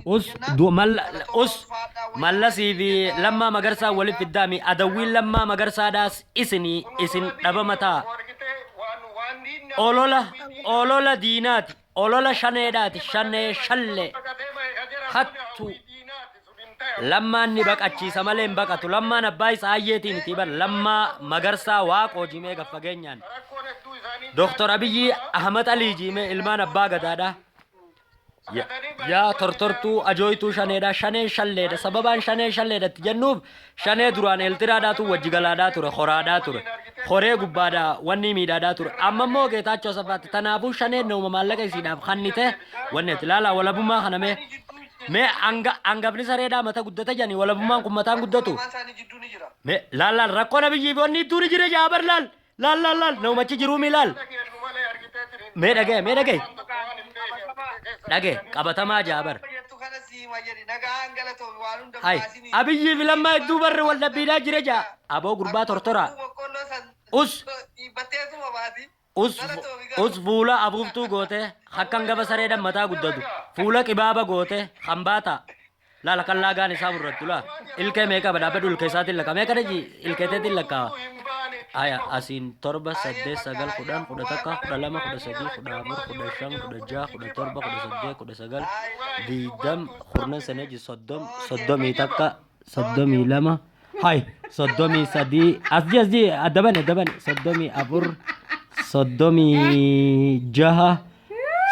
Us du malla us Mallasii fi Lammaa Magarsaa walitti fiddaami. Adawwiin Lammaa Magarsaadhaas isinii isin dhabama ta'a. Olola olola diinaati. Olola shaneedhaati. Shanee shallee. Hattu. Lammaan ni baqachiisa malee hin baqatu. Lammaan abbaa isaa ayyeetii miti bar. Lammaa Magarsaa Waaqoo jimee gad fageenyaan. Doktor Abiyyi Ahmad Alii jimee ilmaan abbaa gadaadha. Yaa tortortuu ajooytuu shaneedha. Shaneen shalleedha. Sababaan shaneen shalleedha itti jennuuf shanee duraan eeltiraadhaatu wajji galaadhaa ture. Horaadhaa ture. Horee gubbaadha wanni miidhaadhaa ture. Amma immoo Geetaachoo Asafaatti. Tanaafuu shaneen nama maallaqa isiidhaaf kannite wanni ati ilaalaa walabummaa kana mee. Mee hanga hangafni sareedhaa mata guddata jedhanii walabummaan kun mataan guddatu. Mee laal laal rakkoon Abiyyii fi wanni idduu ni jira jaa bar laal laal laal laal namumachi jiruu mi laal. Mee dhagaye mee dhagaye dhagaye qabatamaa jaa bar. Hay Abiyyii fi Lammaa idduu barri wal dhabbiidhaa jira jaa aboo gurbaa tortoraa. Us Us us fuula afuuftuu goote akkan gaba sareedhan mataa guddatu fuula qibaaba goote kan baata laala kan laagaan isaa murrattu laa ilkee meeqa qaba dhaabbadhu ilkee isaatiin lakkaa meeqa dhaji ilkee teetiin lakkaawa aya asiin 7 8 9 10 11 12 13 14 15 16 17 18 19 20 kurnan saneji 30 31 32 hay 33 as ji as ji adda bane adda bane 34 36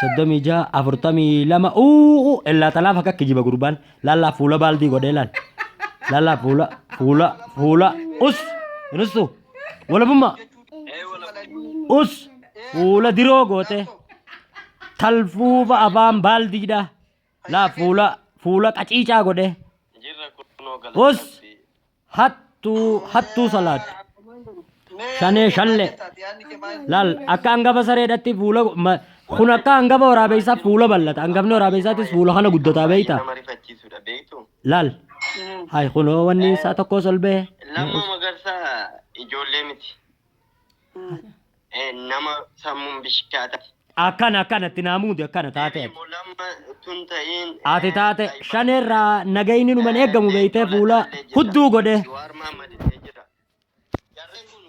36 42 uu ellaa tanaaf akka kijiba gurbaan laallaa fuula baaldii godhee laal laallaa fuula fuula fuula us inustu walabummaa us fuula diroo goote talfuufa afaan baaldiidha Laa fuula fuula qaciicaa godhe. Jirra kunoo galata Us rabbii. hattuu hattuu salaat. Shanee shallee. Laal akka hangafa sareedhatti fuula ma- kun akka hangafa waraabessaa fuula bal'ata. Hangafni waraabessaatis fuula kana guddataa Baay'ee beektaa. nama rifachiisudha beektu. Laal. Hay kunoo wanni isaa tokkos ol ba'e. Lammaa Magarsaa ijoollee miti. Nama sammuun bishaata. Akkana akkana itti naa muudi akkana taate ati. Lama tun ta'iin. Ati taate shaneerraa nagayni numan eeggamu beeytee fuula hudduu godhe. Jawaar Mahammad illee